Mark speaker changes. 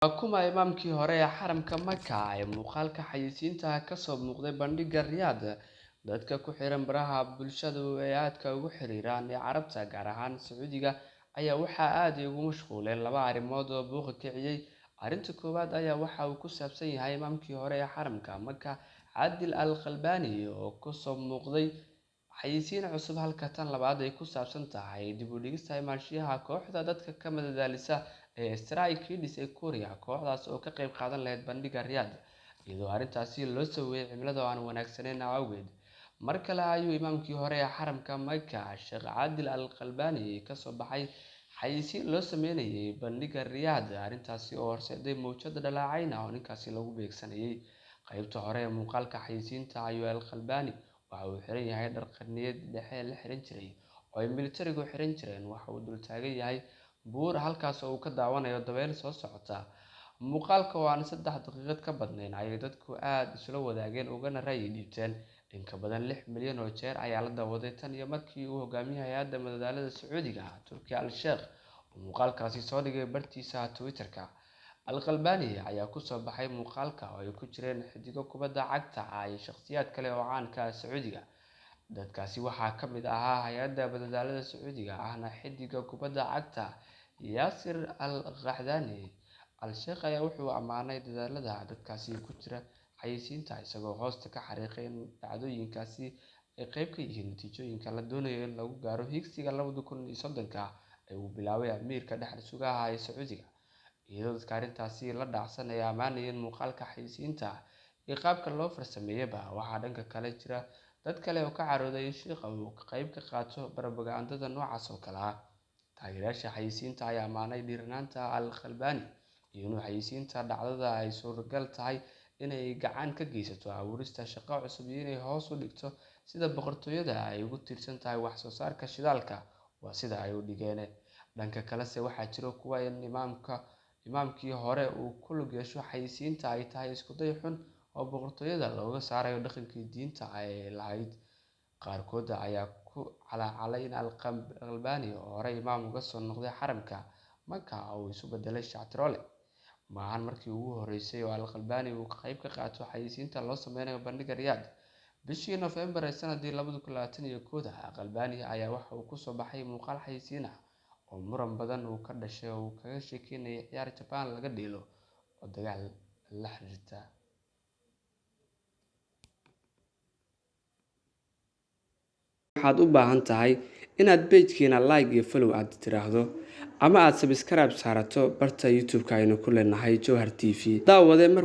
Speaker 1: Waa kuma imaamkii hore ee Xaramka Maka ee muuqaalka xayeysiinta ka soo muuqday bandhigga Riyaadh? Dadka ku xiran baraha bulshadu ay aadka ugu xiriiraan ee Carabta, gaar ahaan Sacuudiga, ayaa waxa aad ay ugu mashquuleen laba arrimood oo buuqa kiciyay. Arrinta koowaad ayaa waxa uu ku saabsan yahay imaamkii hore ee Xaramka Maka, Caadil Al-Qalbani, oo ka soo muuqday xayeysiin cusub, halka tan labaad ay ku saabsan tahay dib u dhigista imaanshiyaha kooxda dadka ka madadaalisa ee Stray Kids ee Kuuriya, kooxdaas oo ka qayb qaadan lahayd bandhigga Riyaadh, iyadoo arrintaasi loo sababeeyay cimilada oo aan wanaagsanayn awgeed. Mar kale ayuu imaamkii hore ee Xaramka Maka, Sheekh Caadil Al-Qalbani, ka soo baxay xayeysiin loo sameynayay bandhigga Riyaadh, arrintaasi oo horseeday mowjad dhaleecayn ah oo ninkaasi lagu beegsanayay. Qaybta hore ee muuqaalka xayeysiinta ayuu Al-Qalbani waxa uu xiran yahay dhar qarniyadii dhexe la xiran jiray oo ay militarigu xiran jireen, waxa uu dul taagan yahay buur halkaas oo uu ka daawanayo dabeyl soo socota. Muuqaalka oo aan 3 daqiiqad ka badnayn ayay dadku aad isula wadaageen ugana ra'yi dhiibteen. In ka badan 6 milyan oo jeer ayaa la daawaday tan iyo markii uu hogaamiyaha hay'adda madadaalada Sacuudiga, Turki Al-Sheikh, uu muuqaalkaasi soo dhigay bartiisa Twitter-ka. Al-Qalbani ayaa ku soo baxay muuqaalka oo ay ku jireen xiddigo kubadda cagta ah iyo shaqsiyaad kale oo caan ka ah Sacuudiga. Dadkaasi waxaa ka mid ahaa hay'adda madadaalada Sacuudiga, ahna xiddiga kubadda cagta Yaasir Al-Qaxdaani. Al-Sheikh ayaa wuxuu ammaanay dadaallada dadkaasi ku jira xayeysiinta, isagoo hoosta ka xariiqay in dhacdooyinkaasi ay qayb ka yihiin natiijooyinka la doonayo in lagu gaaro higsiga 2030-ka ee uu bilaabay amiirka dhaxal sugaha ee Sacuudiga. Iyadoo dadka arrintaasi la dhacsan ay ammaanayeen muuqaalka xayeysiinta iyo qaabka loo farsameeyayba, waxaa dhanka kale jira dad kale oo ka carooday in sheikha uu qayb ka qaato barabagaandada noocaas oo kale ah. Taageerayaasha xayeysiinta ayaa ammaanay dhiirranaanta Al-Qalbani iyo inuu xayeysiinta dhacdada ay suuragal tahay inay gacan ka geysato abuurista shaqo cusub iyo inay hoos u dhigto sida boqortooyada ay ugu tiirsan tahay wax soo saarka shidaalka, waa sida ay u dhigeen. Dhanka kalese, waxaa jira kuwa in imaamkii hore uu ku lug yeesho xayeysiinta ay tahay isku day xun oo boqortooyada looga saarayo dhaqankii diinta ee ay lahayd. Qaarkood ayaa ku calaacalay in Al-Qalbani oo horey imaam uga soo noqday Xaramka Maka uu isu beddelay shactiroole. Ma ahan markii ugu horreysay oo Al-Qalbani uu qayb ka qaato xayeysiinta loo sameynayo bandhigga Riyaadh. Bishii Noofembar ee sanadii 2021-da, Al-Qalbani ayaa waxa uu ku soo baxay muuqaal xayeysiin ah oo muran badan uu ka dhashay oo uu kaga sheekeynayay ciyaar Japan laga dheelo oo dagaal la xiriirta. Waxaad u baahan tahay inaad page-keena like iyo follow aad tiraahdo ama aad subscribe saarato barta YouTube-ka aynu ku leenahay Jowhar TV. Daawade mar.